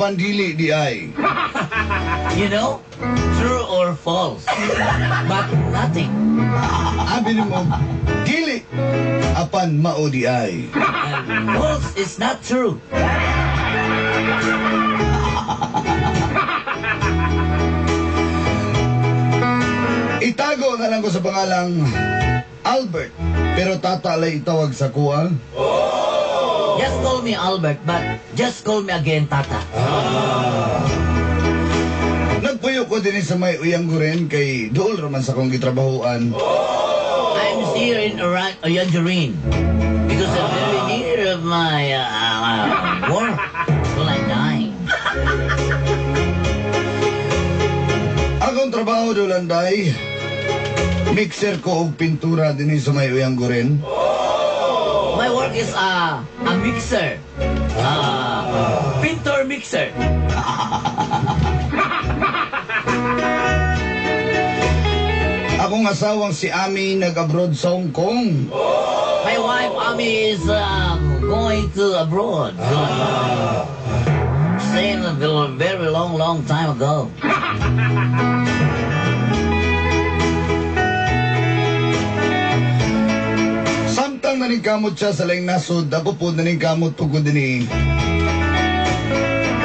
Apan dili di ay. You know, true or false, but nothing. Abi nimo dili apan mao di ay. And false is not true. Itago na lang ko sa pangalang Albert, pero tata lay itawag sa kuha. Just call me Albert, but just call me again, Tata. Nagpuyo ko din sa may Uyanguren kay dool raman sa akong gitrabahuan. I'm here in Oyanguren because I'm very near of my work till I die. Akong trabaho dolanday, mixer ko og pintura dinhi sa may Uyanguren. My work is a mixer. Pintor mixer. Akong asawang si Ami nag-abroad sa Hong Kong. My wife Ami is going to abroad. Staying a very long, long time ago. Samtang naningkamot siya sa laing nasod, ako po naningkamot po ko dinhi.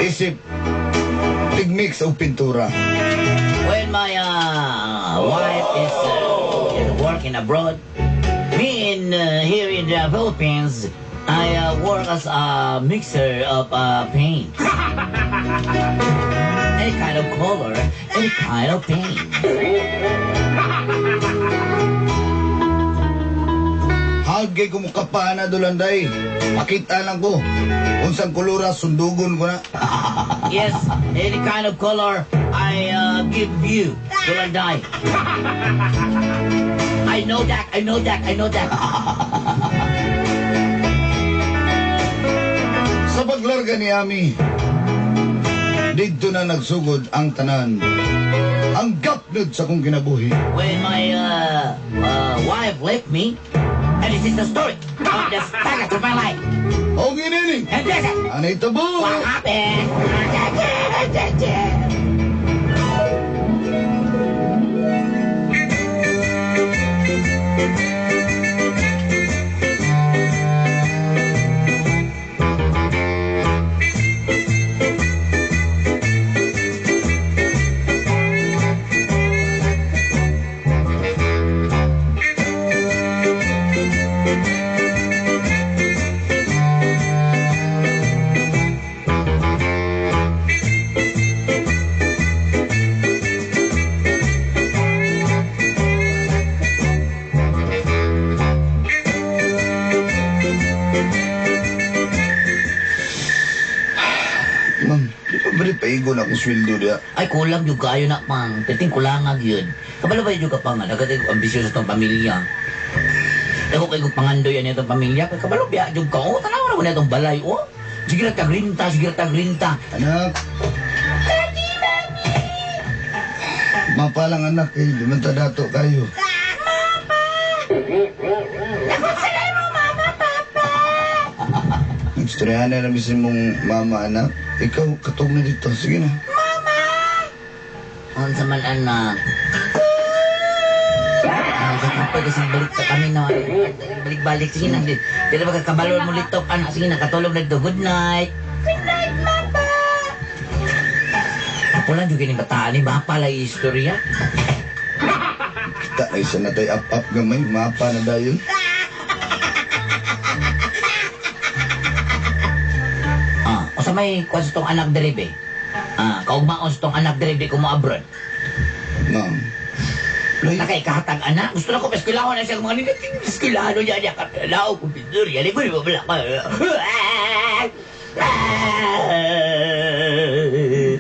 Isip, tigmix og pintura. When my wife is working abroad, me in here in the Philippines, I work as a mixer of paint. Any kind of color, any kind of paint. Hagay ko mukha na dolanday. Pakita lang ko. Unsang kulura, sundugon ko na. Yes, any kind of color I give you, Dolanday. I know that, I know that, I know that. Sa paglarga ni Ami, didto na nagsugod ang tanan. Ang gapnod sa kong kinabuhi. When my wife left me, and this is the story of the start of my life. O ginining! And this is Ano ito po? what happened. Ma'am, di pa ba rin paigo na akong sweldo diya? Ay, kulang yung kayo na pang. Piting kulangag yun. Kabalo ba yung ka pang? Nagkatay ko ambisyon sa itong pamilya. Dako kay kong pangandoy yan itong pamilya. Kay kabalo biya yung ka. Oh, tanaw na ko na itong balay. Oh, sige na tagrinta, sige na tagrinta. Anak! Daddy, Mami! Mapalang anak eh, di man ta dato kayo. Mama! Nakonsalay mo, Mama, Papa! Nagstoryahan na namin mong mama, anak. Ikaw, katog na dito. Sige na. Mama! Unsa man, anak? Ay, kasi balik sa kami na. Balik-balik. Sige na. Di na magkakabalon mo lito, anak. Sige na, katulog na dito. Good night. Good night, Mama! Kapulan yung kining bataan ni Mapa lang istorya. Kita na isa na tayo up-up gamay. Mapa na dayon. Ah, o sa may kuwan sa tong anak diri be. Ah, kaugmaon sa tong anak diri be ko mo abroad. Ma'am. Lay, Nakaikahatag anak. Gusto na ko eskwelahan na siya mga nila. Eskwelahano niya niya katalaw ko pindur. Yali ko di ba wala ka.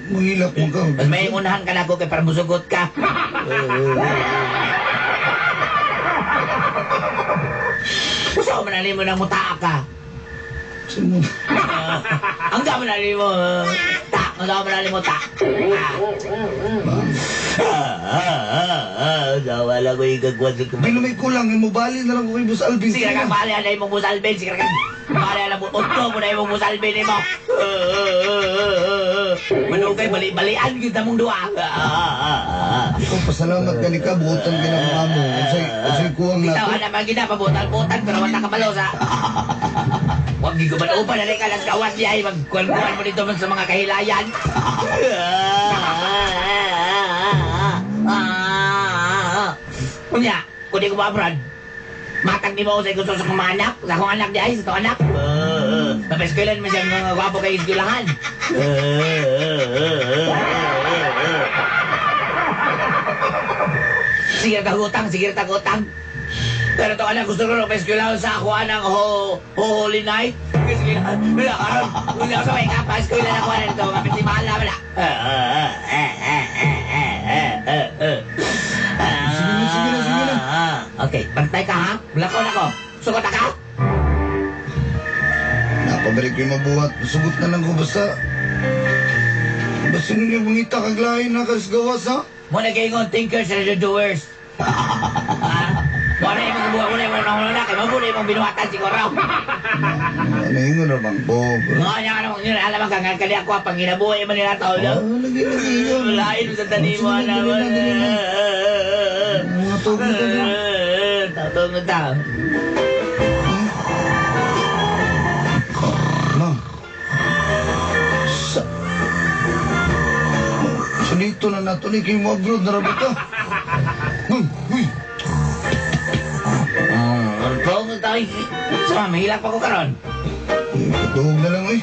Manghilak mo ka. Mas may unahan ka na ako kay para musugot ka. Gusto ko manali mo ng mutaa ka. Saan mo? Ang dami na mo. Ta. Unsa man nalimuta? Bang. Wala ko igagwan sa Di na may kulang, mo bali na lang ko kay Boss Alvin. Sige ka bali na imong Boss Alvin, sige ka. Bali na mo utto mo na imong Boss Alvin nimo. Manugay bali-balian kita mong duha. Ikaw, pasalamat ka ni ka, buotan ka ng amo. Unsay kuwang Bitaw nato. ana man gina pabutan-butan pero wala ka balo sa. Wag giguban uban na ka las gawas diay magkuan-kuan mo dito man sa mga kahilayan. Kunya, kung di ko maabran, matag ni mo sa gusto sa akong mga anak, sa akong anak di ay, sa akong anak. Mapeskwela naman siya mga gwapo kay eskwelahan. Sige ka utang, sige ka utang. Pero to anak gusto ko na eskwelahan sa ako anang ho, Holy Night. Kasi wala karon, wala sa may kapas ko ilan ako na ito, mapitimahala wala. Sige na, sige na, sige na. Okay, bantay ka ha? Wala ko na ko. Sugot na ka? Napabalik yung mabuhat. Sugot na lang ko basta. Basta ninyo mangita kag lain na kas gawas ha. Muna kayo thinkers and the doers. Ha? Wala yung mga buha, wala yung mga nanguluna, kay mabuli yung binuhatan siguro. Ano ingon ra bang ko? Mga niya ka naman, yun, alam ang kangal kali ako, pang ginabuhay man nila tao, no? Ah, lagi lagi yun. Lain mo sa tanim mo, Sige na, na. dali na, dali na. Mga tawag na dali na. Tatawag na tao. Ma'am. Sa... Sa dito na nato ni kay mo abroad na ra ba ka? Ma'am, uy. Tawag na tao. Sa mahilak pa ko karon. Eh, Patuhog na lang eh.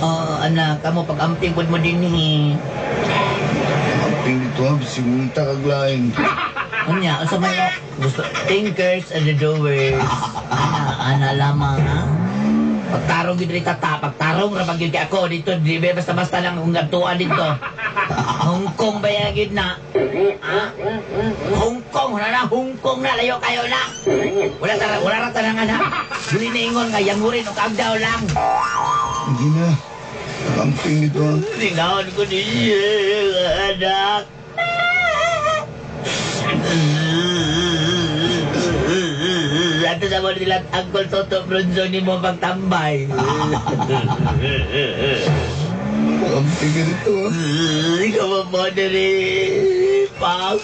Oh, anak, kamo pag-amping pud mo dinhi. Amping dito ha, bisig mangita kag lain. Unya, unsa may gusto thinkers and the doers. Ana, ana lamang ha. Pagtarong gyud rin tata, pagtarong ra gyud kay ako dito, di ba basta-basta lang kung gantuan dito. Hong Kong ba yan gyud na? Ha? Hong Kong, wala na, Hong Kong na, layo kayo na. Wala tara, wala ra tanangan ha. Dili na ingon nga yangurin og agdaw lang. Hindi na. Amping dito ha. Tingaon ko niya, anak. Ato sa mga nila, Uncle Toto Bronzo ni mo pagtambay. Amping ka dito ha. Ikaw ba po diri? Pang.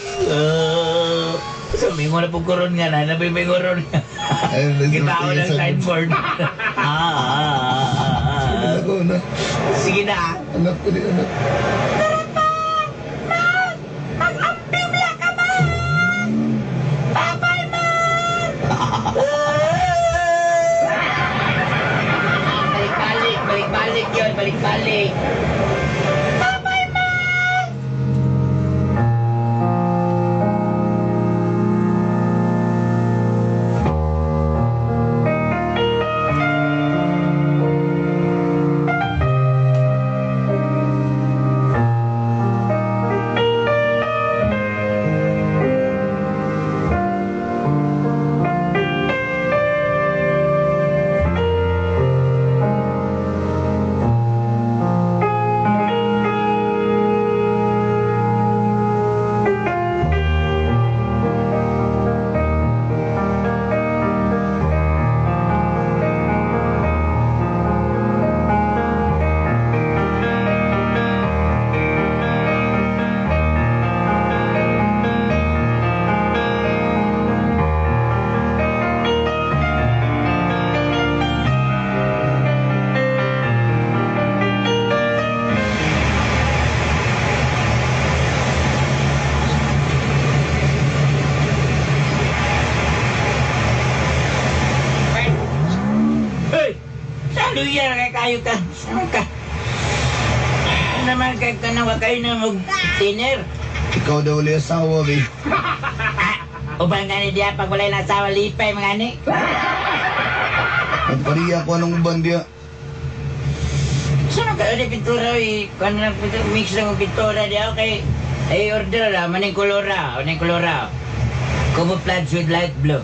So, may na po koron nga na, nabimingoron nga. Ay, Kita ko ng signboard. Ako na. Sige na. Anak ko ni anak. Mag-amping lang ka ba? Bye-bye, ma! Balik-balik, balik-balik yun, balik-balik. Bye-bye, ma! Hey! Saluyan kay kayo ka. Sama ka. Ano naman kay ka na wa kayo na mag-dinner. Ikaw daw ulit asawa, be. Ah, uban nga ni diya pag walay nasawa lipay mga ni. Nagpariya ko anong uban diya. Saan ka di pintura eh? Kano lang pintura, mix lang ang pintura di okay. Ay order ra maning kolora, maning kolora. Camouflage with light blue.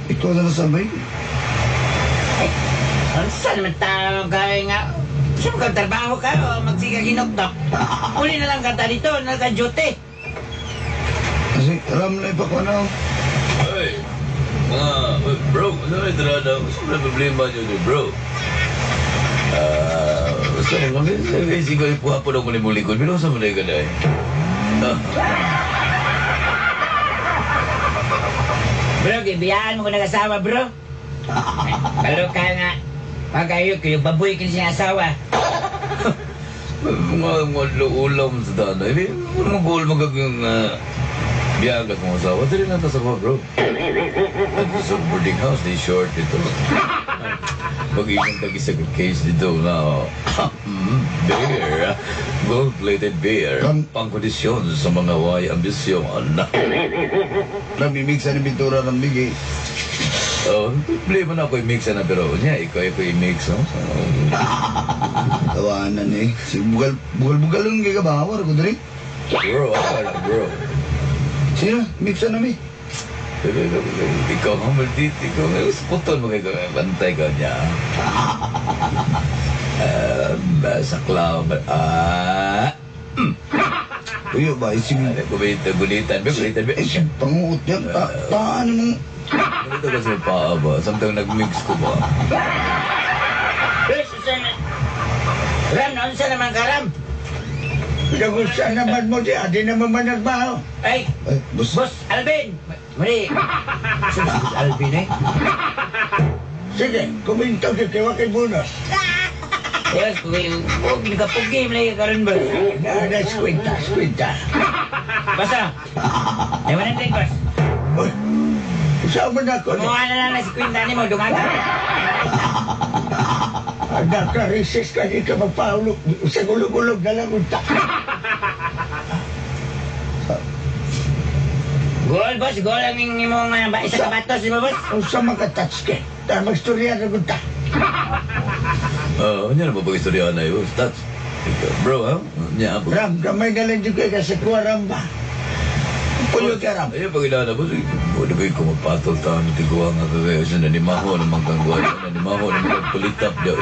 Ikaw na nasabay. Ay, ang saan naman tao kaya nga? Saan ka trabaho ka o magsiga ginuktok? Uli na lang kanta dito, naka-duty. Kasi alam na ipako na. Ay, mga, bro, ano may drada? Ano problema niyo ni bro? Ah, basta mo kami, siguro ipuha po ng kulimulikod. Pero sa mga ganay. Ah, Bro, gibiyaan mo ko nag-asawa, bro. Balo ka nga. Pag ayo, kayo baboy kin siya asawa. Mga ulam sa daan. Ay, mga goal magagang biyaga kong asawa. Dali na sa ko, bro. At sa boarding house, di short dito. Pag-ibang tag-isa ka case dito na beer, gold-plated beer, pangkondisyon sa mga way ambisyon. Namimix sa pintura ng bigay. Oh, problema na ako i-mix na pero niya, ikaw ako i-mix. No? So, Tawanan eh. Si bugal, bugal-bugalon kay kabawar ko diri. Bro, ako na bro. Sino? Mix na mi. Ikaw ang maldit, ikaw ang puton mo kayo, bantay ka niya. Saklaw, ah, Uyo ba, isig... Gulitan, gulitan, gulitan, Isig panguot yan. Taan mo. Ganito kasi paa ba? Samtang nag-mix ko ba? Eh, Susan. Ram, naunsa naman ka, Ram? Nagustuhan naman mo di, di naman man nagbaho. Ay, Ay, boss. Boss Alvin! Mali. Sino si Boss Alvin eh? Sige, kuminto si kay wakay bonus. Yes, huwag nagkapugi, malay ka rin ba? Na, skwinta, skwinta. Basta. Ay, 100, boss. Uy, usama na ako. Kumuha na lang na si Quinta ni mo, dungaga. Anak ka, recess ka, di ka magpaulog. Sa gulog-gulog na lang unta. Gol, boss, gol ang imong ba, isa ka batos, di ba, boss? Usa man ka touch ka. Ta magstorya na unta. Oo, niya na ba pag-istorya na yun? Stats. Ikaw, bro, ha? Niya, pag... Ram, gamay na lang di ka kasi kuha ram ba? Puyo ka ram. Ayun, pag ilala mo, pwede ba yung kumapatol taon ng tiguan nga kagayo sa nanimaho ng mga kangguan, nanimaho ng mga pulitap daw.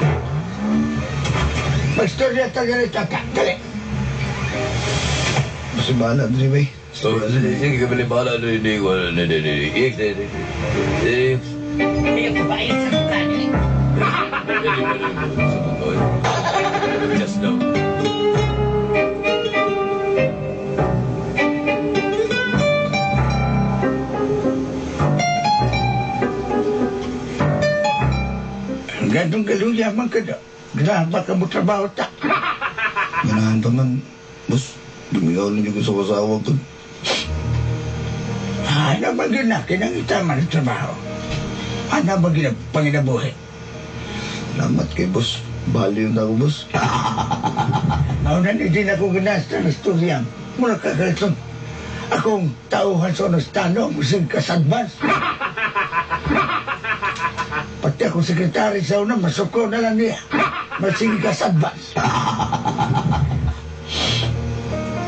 Magstorya ta ganito ta. Dali. Basta bahala diri bay. So, sige, kabili bahala na hindi ko, hindi, hindi, X, X, X. Ayaw ko ba, ayaw sa mukha niyo. Just now. Ganong galuya man ka daw. Ganahan ba ka mo trabaho ta? Ganahan pa man. Boss, dumigaw na ko sa kasawa ko. Ano ba gina? Kinangita man ang trabaho. Ano ba gina panginabuhi? Salamat kay boss. Bali yung ako, boss. Mauna ni din ako ganas na istorya. Mula kagalitong akong tauhan sa onostano, musig kasadbans. Pati akong sekretary sa una, masuko na lang niya. Masige kasadbans.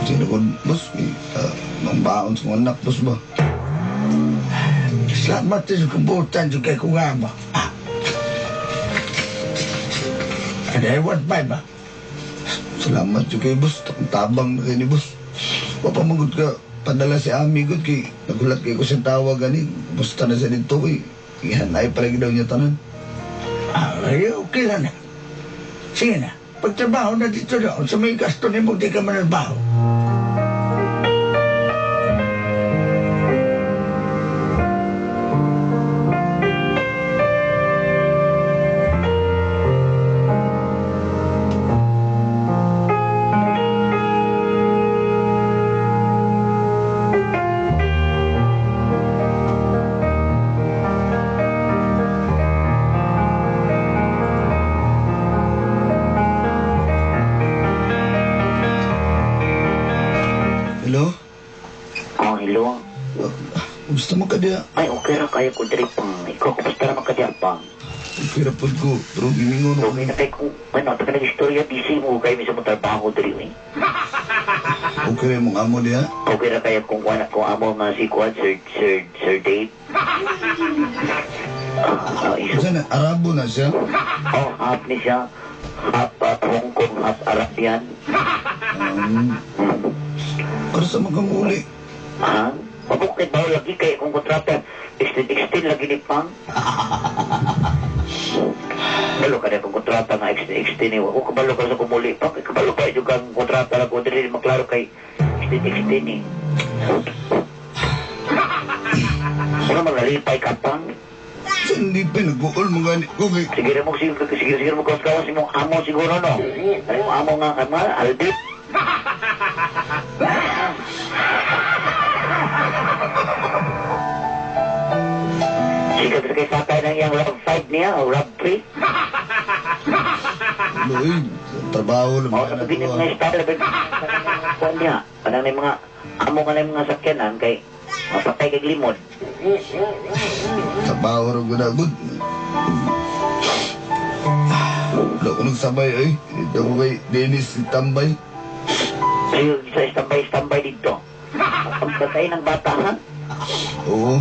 Sino ko, boss? Mang baon sa mga anak, boss ba? Salamat sa kumbutan sa kay kong ama. Ah. And I want my ba? Salamat yung kay boss. Tabang na kayo ni boss. Wapamagod ka, padala si Ami gud kay nagulat kay ko siyang tawag gani. Basta na siya dito kay ihanay pala daw niya tanan. Ah, ay, okay lang na. Sige na, pagtrabaho na dito doon, sa may gasto ni mo, di ka manarbaho. Hello? Oh, hello. Gusto mo ka diya? Ay, okay ra kayo ko diri pang. Ikaw, kumusta naman ka diya pang? Okay ra pod ko. Pero gimingon ako. Okay na kay kung ano, taka nag-istorya, busy mo kayo sa mong trabaho diri eh. Okay ra mong amo diha. Okay ra kaya kung wala kung amo nga si Kuan, Sir Dave. Iso. Unsa na Arabo na siya? Oh, half ni siya. Half Hong Kong, half Arabian. Para sa makamuli. Ha? Mabukit ba lagi kay akong kontrata? Extend lagi ni Pang. Kabalo ka na akong kontrata nga extend ni. Ako kabalo ka sa kumuli. Pang, kabalo ka yung kang kontrata lang ko. Dili maklaro kay extend ni. Ano man nalipay ka, Pang? Saan di pa nag-uol mo gani ko kay Sige mo, sige mo kawas imong amo siguro no. Ay mo amo nga kama, Albert. Sige sa kay sakay ng iyang love 5 niya o love 3. Loy, trabaho lang Mao ba sa na pagiging ko. mga style ba kuan niya. Kanang may mga amo ka na yung mga sakyanan kay mapatay kay limod. Trabaho ra gud gud. Wala ko nagsabay ay. Dito ko kay Dennis Tambay. Sige sa standby dito. Pagbatay ng bata ha. Oo.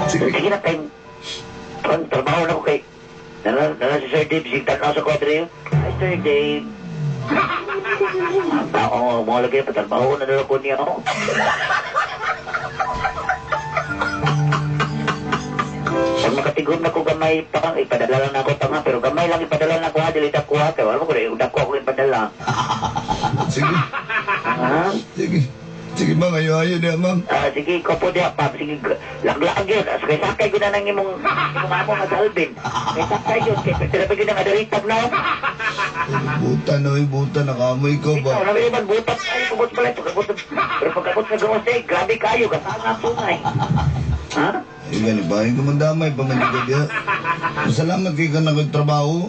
Sige. Sige na kay ang trabaho na ko kay nala si Sir Dave, sige tanaw sa kwadre. Hi Sir Dave. Oo, mga lagi pa trabaho na nila ko niya. Oh. Pag makatigom na ko gamay pa, ipadala lang ako pa nga, pero gamay lang ipadala na ako ha, dili ko ha, kaya wala ko rin, ko ako ipadala. Sige. Ha? Sige. Sige ma'am, ayo-ayo diha ma'am. Sige, ikaw po diha, pa. Sige, laglag yun. Kay sakay ko na nang imong amo nga sa Alvin. Kay sakay yun, kay pwede na yun ang adaritag na. Buta na, oy, buta na kamoy ko Ikaw, ba? naman naman, butat kayo, pagkot pala, pagkot. Pero pagkakot sa gawas eh, grabe kayo, kasama sungay. Ha? Ay, gani ba? Ay, kumandamay pa man ka diha. Salamat kay ka na trabaho.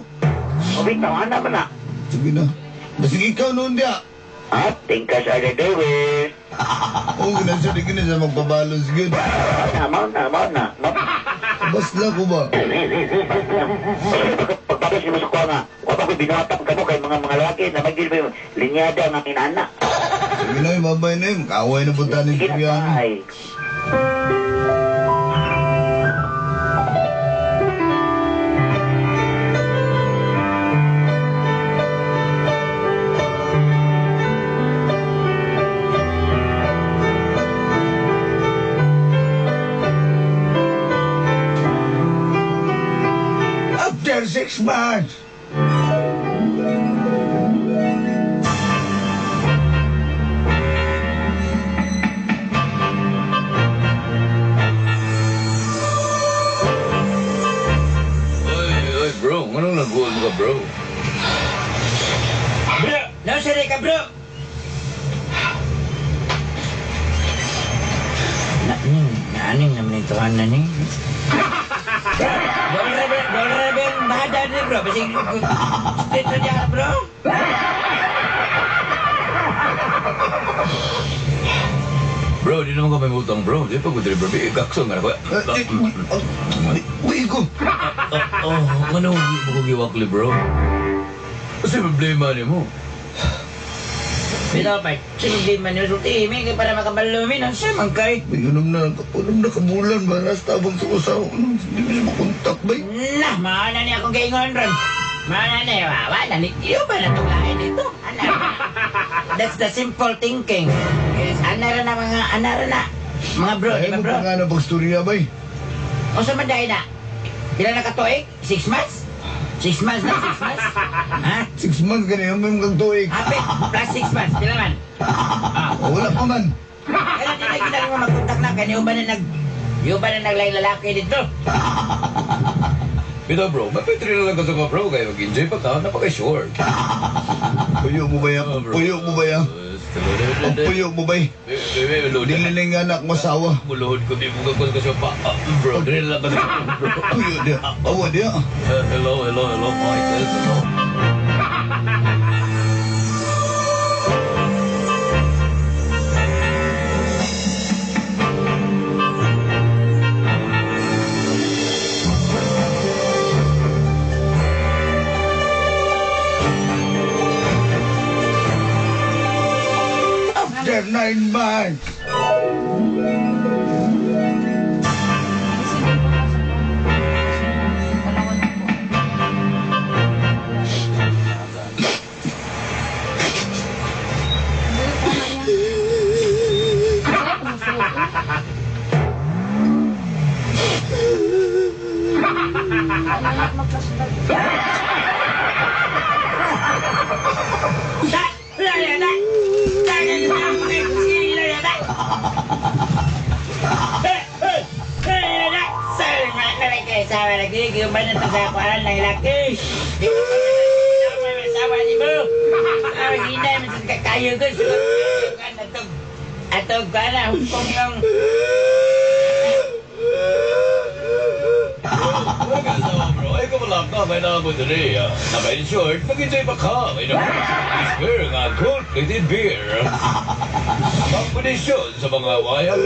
O, bitaw, ana man na. Sige na. Basig ikaw noon diha. Ah, thinkers are the doers. Oo, gina siya, di gina siya magpabalance good. Na, mao na, mao na. Basla ko ba? Pagbalos mo sa kuha nga, kuha pa ko binuhatan ka mo kay mga lalaki na magiging ba yung linyada nga inana. Sige na, babay na yun. Kaaway na punta ni Sige na, Juliano. bye. After 6 months. Oy, bro, anong nag-uol mo ka, bro? Bro, no sir ka bro. Na, aning naman ito na ni. Bro, boleh bahada ni bro. Basi straight na diya bro. Bro, di naman ka may utang, bro. Di pa ko diri, bro. Kakso nga na ko. Uy, ko. Oh, ano mo ko giwakli, bro? Kasi problema ni mo. Bitaw pa, problema niyo sulti mi kay para makabalo mi nang siya man kay. May unom na kabulan ba? Nasa tabang sa usaw. Hindi mo siya makontak ba? Nah, maana ni akong gaingon ron. Maana ni, wala ni iyo ba na tong lain dito? Ana. That's the simple thinking. Yes, ana ra na mga ana ra na. Mga bro, di Ay, ba mo bro? pa nga na pagstorya ba? O sa man dahil na? Pila na katuig? 6 months? 6 months na, 6 months? Ha? 6 months gani, may mga tuig. Hapit, plus 6 months, pila man? Ah. Oh, wala pa man. Kaya di na kita mo magkontak na, kaya ba na nag... Yung ba na naglaing lalaki dito? Bitaw, bro, may petri na lang ka sa ka, bro. Kaya mag-enjoy pa ka, napaka-short. Puyo mo ba yan? Oh, bro. Puyo mo ba yan? Ang puyo mo ba? Dili na yung anak mo sawa. Muluhod ko, di mo ka kasi pa. Bro, dili lang ka sa bro. Puyo dia. Awa dia. Hello, hello, hello, Michael. Hello. 9 months. Naka-in short, mag-enjoy pa ka. May naman nga gold-plated beer. Pangkondisyon sa mga wayang.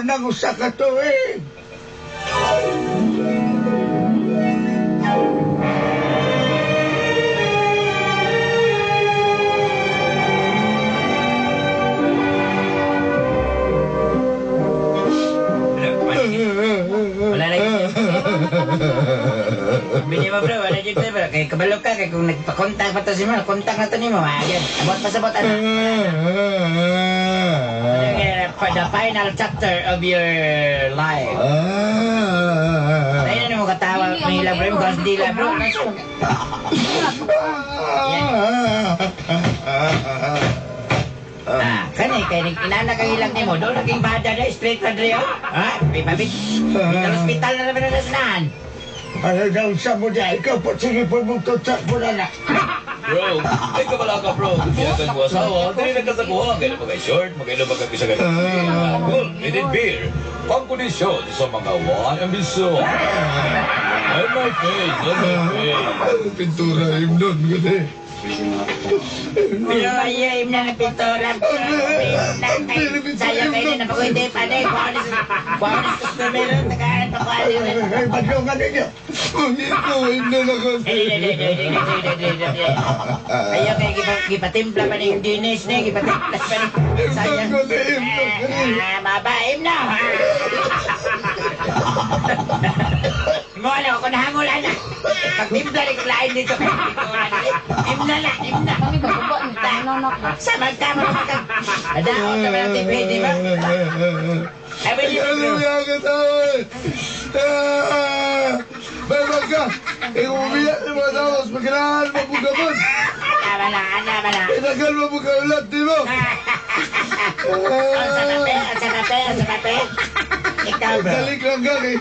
Nang usa ka tuig. Wala na. Bini mo bro, wala dyan bro. Kay kabalo ka, kay kung nagpa-contact pa to si mo, contact na to nimo. Ayan, abot pa sa botan. For the final chapter of your life. Ayun na mo katawa, may ila bro, kasi di la bro. Ah, kani kay inana kay ilang nimo, do naging bada na straight na dre. Ha? Pipabit. Hospital hospital na naman na sanahan. Ano daw sa mo niya? Ikaw po, sige po mong tutsak mo na na. Bro, ay kabala ka bro. Kung ka mo asawa, dili na ka sa kuha. Kaya na short, magkailan pa ka isa ka gold-plated beer. Pangkondisyon sa mga wine ambisyon. On my face, on my face. Pintura, himnon ko eh. Pero ay na ng pintura. Sayang kayo na napakundi pa na. Kuha ni sa customer. Tagaan pa kuha ni. Ay, madlungan ninyo. Ito, himnon ako. Ayaw kayo gipatimpla pa ni yung Guinness ni. Gipatimpla pa ni. Sayang. Baba, himno. Mo ano, ako nahangol na. Pagtimpla ni lain dito. Himna na, himna. Kami ba ba ni nanak na. Sa magkama naman ka. Adaot naman ang TV, di ba? Ay, ba Ano yung kasama? May ka! Ikaw umiyak ng mga tao, magkailangan mabugabon. Tama na, tama na. Inagal mo ulat, di ba? Sa kape, sa kape, sa kape. Ikaw, bro. Dalik lang ka, eh.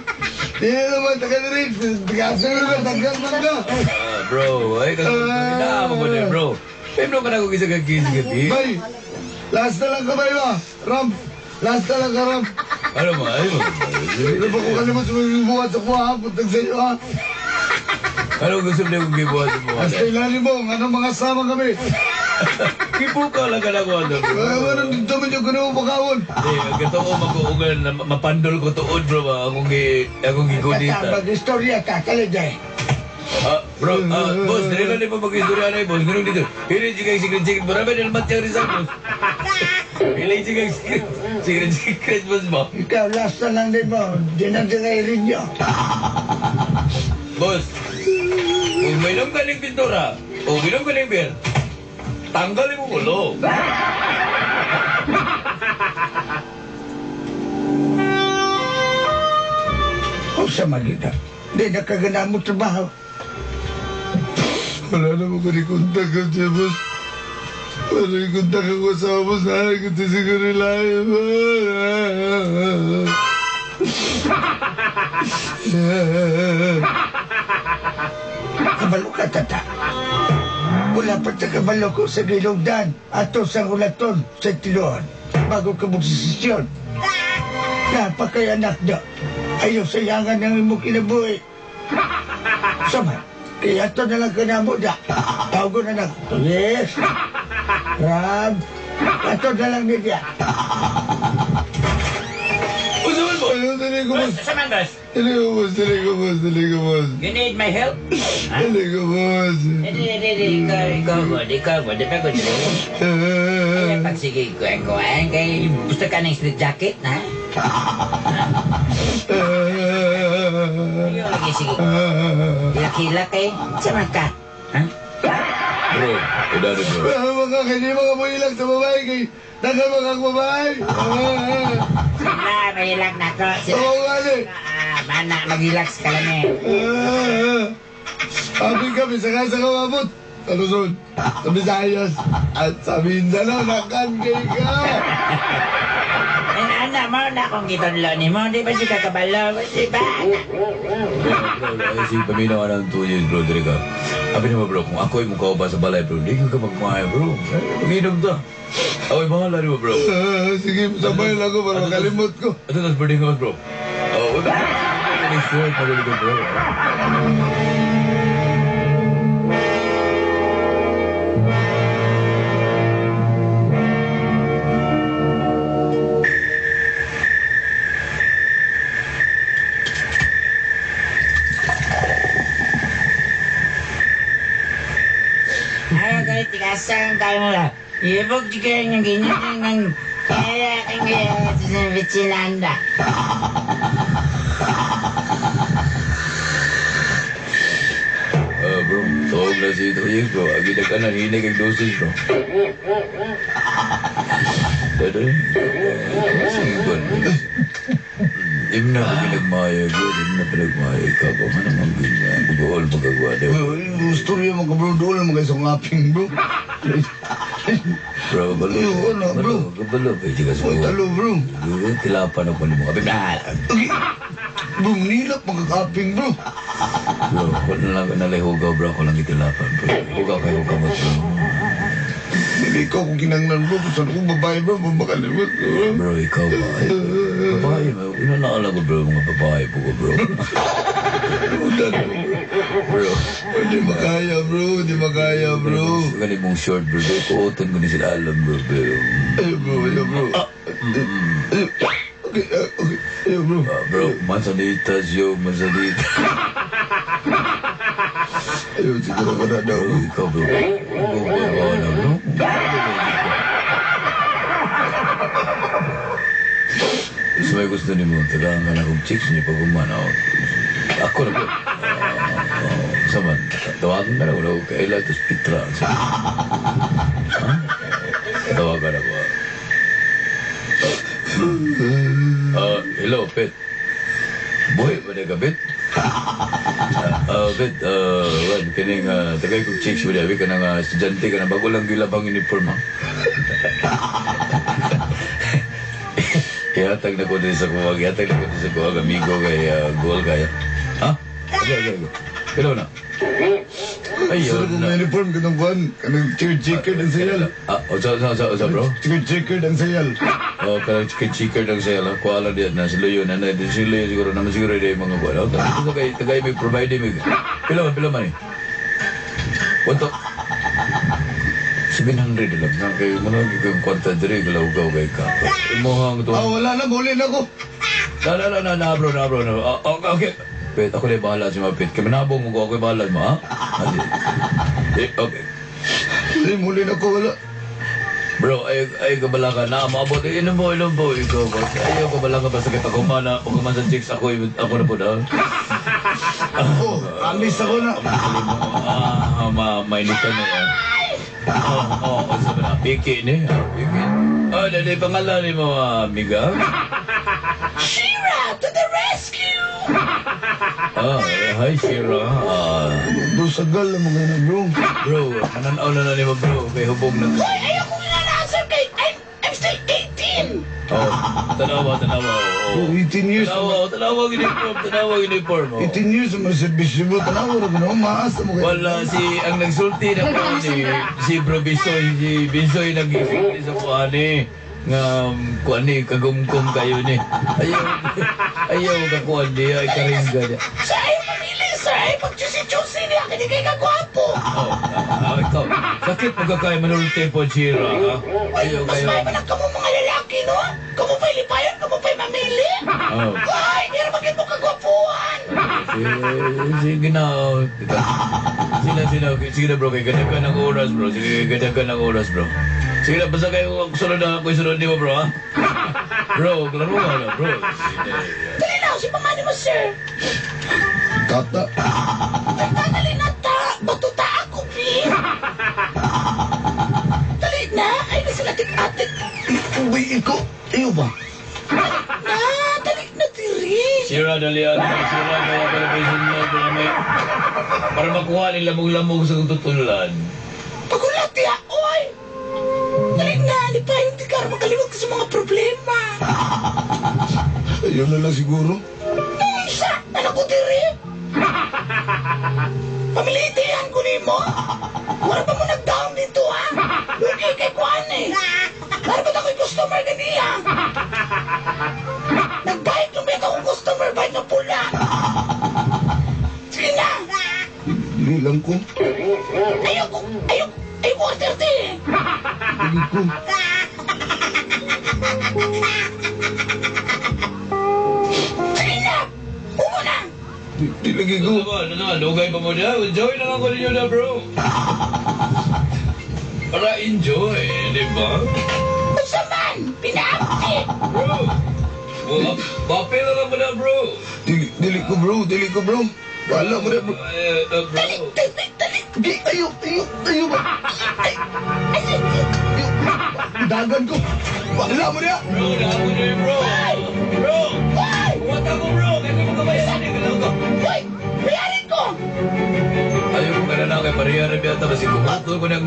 Di naman, tagal rin. Tagal naman, tagal man ka. Bro, ay ka mo din, bro. Pemno ka na kung isa ka kiss ka, di? Bay, last na lang ka, bay ba? Ram, last na lang ka, Ram. Ano mo, ano mo? Ano ba kung kalimot sumibuhat sa kuha, puntag sa inyo, ha? Ano gusto mo kung gibuhat mo? Basta ilalim mo, anong mga sama kami. Kibuka lang ka na ko, ano, bro. Ano, dito man yung kuno pakawon. Di, ang gatoo mag-uugan na mapandol ko tuod, bro, ba? Akong gigunita. Kata, mag-istorya ka, kaliday. Bro, boss, dili lang mo mag-istorya na, boss. Ganun dito. Hili siya kay secret secret. Marami na naman siya Rizal, boss. Hili siya kay secret secret secret, boss ba? Ikaw, last na lang din mo. Di na rin nyo. Boss, kung mainom ka ng pintura, o minom ka ng beer, tanggalin mo ulo. O sa magita. Di na kagana mo trabaho. Wala naman ko ni kontak ko siya, boss. Wala ni kontak ako sa boss. Ay, kundi siguro layo. Kabalo ka, tata. Wala pa sa kabalo ko sa gilongdan. Ato sa ulaton sa tiluan. Bago ka magdesisyon. Napakay anak da. Ayaw sayangan ng imong kinabuhi. Sama, kaya ito na lang kanamo da. Tawag na lang. Yes. Rob, ato na lang niya. Unsa man mo? Ayaw, dili ko, boss. Sa man, boss? Dili ko, boss. Dili ko, boss. Dili ko, boss. You need my help? Dili ko, boss. Hindi, hindi, hindi. Ikaw, ikaw, God. Ikaw, God. Di ba, God? Kaya pag sige, kuhan, kuhan. Kay gusto ka ng street jacket, ha? Ayaw lagi, sige. Hilak-hilak, eh. Sama ka. Ha? Bro, edad bro. Mga kanya mga buhilag sa babae kay Dagan mga babae. Sila, mahilak na ko. Sila. Oo nga ni. Ah, mana, maghilak ka lang eh. Abi kami sa kasa kamabot. Sa Luzon, sa Visayas, at sa Mindanao, nakan kay ka. Eh, anak mo na akong gitunlo ni mo. Di ba siya kakabalo? Di ba? Bro, bro, sige, paminaw ka ng 2 years, bro, diri ka. Abi naman, bro, kung ako'y mukha ba sa balay, bro, di ka magmahal, bro. Mag-inom ta. Ako'y bahala rin mo, bro. Sige, sabay lang ko para makalimot ko. Ito na, boarding house, bro. Oh, wala. Short, magaling ko, bro. Ay, kay tigasang kayo mo. Ibog di kayo ng ganyan ng kaya kaya sa Vitsilanda. Bro, tawag na si 2 years, bro. Agi na ka na, hinay kag dosage, bro. Dada, sige, bro. Im na pinagmaya, bro. Im na pinagmaya. Ikaw ba man naman ganyan? Bugool magagawa, di ba? Istorya mga bro, doon lang mga isang aping, bro. Bro, balo. Ayoko na, bro. Balo, pwede ka sa Uy, talo, bro. Tilapan ako ni mga bibal. Okay. Bro, nilap mga kaping, bro. Bro, wala lang nalay hugaw, bro. Ako lang itilapan, bro. Hugaw kayo, hugaw mo, bro. Hindi ikaw kung kinanglan, bro. Kung saan akong babae, bro, makalimot, bro. Bro, ikaw ba? Ay, babae, inalaala ko, bro, mga babae po ko, bro. Bro. Hindi makaya, bro. Hindi makaya, bro. Gani mong short, bro. Kuoton ko ni sila alam, bro. Pero, Ayaw, bro. Ayaw, bro. Ayaw. Okay, okay. Ayaw, bro. Bro, mansanitas yo, mansanitas. Ayaw, siguro ko na daw. Bro, ikaw, bro. Ikaw, bro, ano, no? So may gusto ni mo, tagaan ka na kong chicks niyo pag umanaw. Ako na, bro. Saman, tawagan ka na ko, kaila, tapos pitra. Ha? Tawagan ako. Hello, Pet. Buhay ba na ka, Pet? Pet, well, kining, tagay kong chicks mo di, ka ng estudyante ka na, bago lang gilabang uniform, ha? Ihatag na ko din sa kuwag, ihatag na ko din sa kuwag, amigo kay goal kaya. Ha? Okay. Hello na. Ayun na. Kung uniform ka ng buwan, kanang chicken ang sayal. Ah, osa, bro? Chicken ang sayal. Oh, kanang chicken ang sayal. Kuha lang diyan na si Luyo na na si Luyo siguro naman siguro di mga buwan. Oh, tagay tagay may provide may. Pila man eh. Wanto. 700 lang na kay mo na kang kwanta diri galawgaw kay ka. Imuhang to. Ah, wala na, muli na ko. Na, bro, na, bro, na. Okay. Pet, ako na bahala si Mapit. Kami nabong mo ko, ako bahala mo, ha? Eh, okay. Ay, muli na ko, wala. Bro, ay kabala ka na. Maabot. Inom mo, ikaw ba? Ayaw kabala ka basta kita kumana. Huwag man sa chicks, ako na po na. Oh, amis ako na. Mainitan na yan. Oo, sabi na. Piki ni. Piki. Oh, dali pangalan ni mo, amiga. Shira to the rescue! Hi, Shira. Bro, sagal na mga na, bro. Bro, mananaw na ni mo, bro. Kay hubog na. Hoy, ayaw kong inanasar kay I'm still 18! Oh, tanawa. Oh. Bro, 18 years. Tanawa, uniform, tanawa, uniform. Oh. 18 years ang servisyo mo. Tanawa na ko, maasa mo kayo. Wala, si, ang nagsulti na po ni, si Bro Bisoy, si Bisoy nag-isulti sa kuhani. Nga kuan ni kagumkum kayo ni. Ayaw ayaw ka kuan ni ay karingga niya. Sir, ayaw mamili, sir. Ayaw pag-juicy-juicy niya. Kaya kay kagwapo. Oh, ikaw. Sakit pagkakay manulti po, Shira, ha? Ayaw Mas kayo. may man ang kamo mga lalaki, no? Kamo pa'y lipayan, kamo pa'y mamili. Oh. Ay, hindi naman mo kagwapuan. Sige na. Oh. Sige na, sige na, bro. Kay ganda ka ng oras, bro. Sige, ganda ka ng oras, bro. Sige na, basta kayo sunod na ako sunod niyo, bro, ha? Bro, klaro ka na, bro. Sige. Dali na, si pamani mo, sir. Tata. Ay, dali na ta. Batuta ako, bi. Dali na. Ay, nasa atik-atik. Uy, ikaw. Iyo ba? Na, dali na, diri. Sira, dali, ano, sira, kaya para may sunod, para may... Para makuha nila lamog-lamog sa tutulan. Pagulat ya, oy. Dali na, lipayon di ka makalimot ka sa mga problema. Ayun na lang siguro. Isa, anak ko diri. Pamilitihan ko nimo. Wala pa mo nag-down dito, ha? Lugi kay Kuan, eh. Para ba't ako'y customer ganiya? Nag-bike lumit akong customer, bike na pula. Sige na. Dili lang ko. Ayoko, ayoko, ayoko arte-arte, eh. Dili ko. Sige na. Umo na. Di lagi ko. Ano ba, ano na, lugay pa mo niya? Enjoy na lang ko ninyo na, bro. Para enjoy, di ba? Unsa man, pinaamti. Bro, well, bapil na lang mo na, bro. Dili ko, bro. Dili ko, bro. Wala mo na, bro. Bro. Dali, dali, dali. Di, ayo, ayo, ayo ba? Ay, ay, ay, Ayo. Dagan ko. Wala mo na. Bro, nakapo niyo, bro. Bro, ay. kumata ko, bro. Kaya ko makabayan. Kailangan ko. Hoy, bayarin ko. Ayaw ko ka na kay pareha rin yata. Basi kumato ko ng...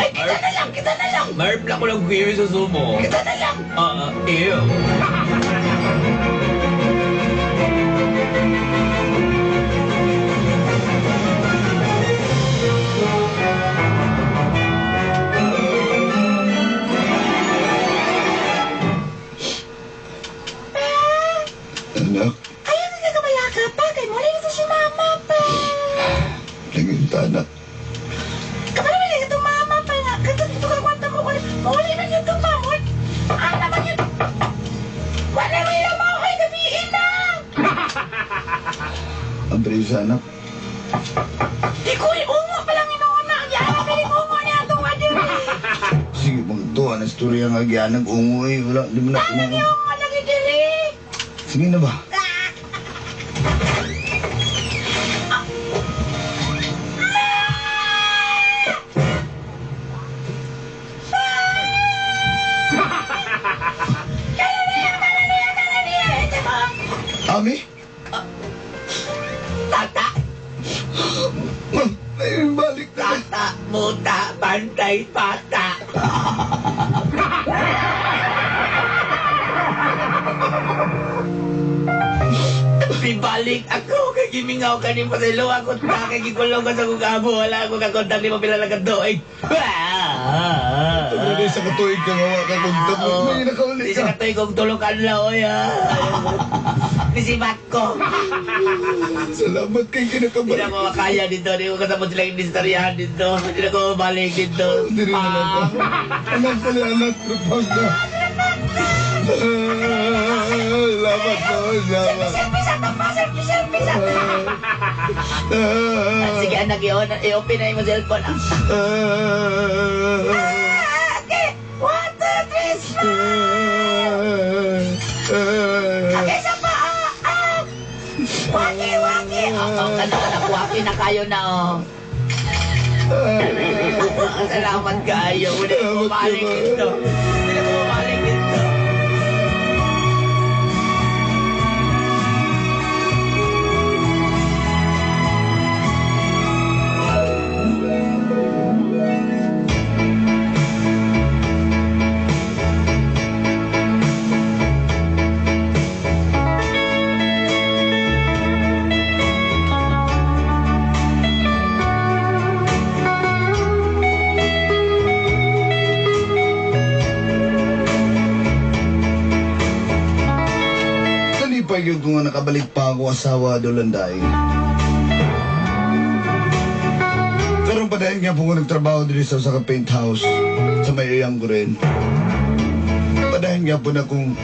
Ay, kita na lang, kita na lang. Marp lang ko ng kiwi sa sumo. Kita na lang. Ew. Anak, Ayaw na nagabayaka pa. Kay mo ito si mama pa. langin ta, anak. Kamala man ito mama pa nga. Kata dito ka kwanta mo. Muli man ito mama. Ano man yun? Wala man yung mga kay gabihin na. Ang presa, anak. Di ko ungo pa lang inuuna. Yan, piling ungo niya itong adyo. Sige, magtuwa na istorya nga gianag ungo eh. Wala, di mo na Ano ungo. yung lagi diri? Sige na ba? Ami? Tata, Ma'am, ay, balik na. tata, muta, bantay, pata. Bibalik ako kay gimingaw ka ni Pasilo ako ta kay gikulong ka sa kong amo wala ako kakontak ni mo pila lang kaduig. Tagay sa katuig ka nga wa ka kontak. May nakauli Di sa ka. katuig kong tulong kanla oy ah. Nisibat ko. Salamat kay Hindi na kinakabalik. ako makaya dito. Hindi ko kasama sila yung distoryahan dito. Hindi na ako mabalik dito. Hindi rin na lang ka. Anak pala, anak. Lupang ka. Salamat po, salamat. Selfie sa tama! Selfie, selfie sa Sige anak, i-open na yung cellphone. Okay! 1, 2, 3, smile! Okay, sa pa! Waki, waki! Oh, kana, anak, waki na kayo na, oh. Salamat kayo. Hindi na bumalik dito. Hindi na bumalik dito. Nalipay gyud ko nga nakabalik pa ako asawa, Dolanday. Karon pa dahil nga po ko nagtrabaho diri sa usa ka paint house sa may uyang ko rin. Padayon nga po na kung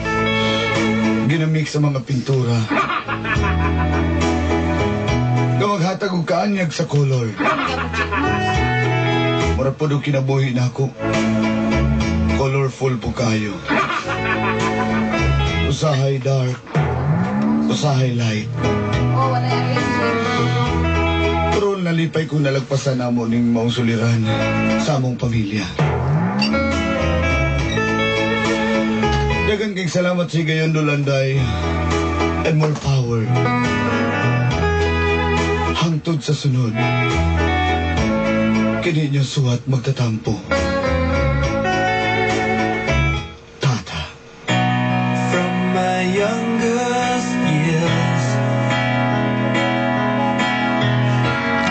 ginamix sa mga pintura. Gamaghatag og kaanyag sa color. Mura po daw kinabuhi na ako. Colorful po kayo. Usahay dark, usahay light. Oh, wala arrangement. Pero nalipay ko nalagpasan namo ning maong suliran sa among pamilya. Dagan kay salamat si Gayon Dulanday and more power. Hangtod sa sunod. Kini niyo suwat magtatampo.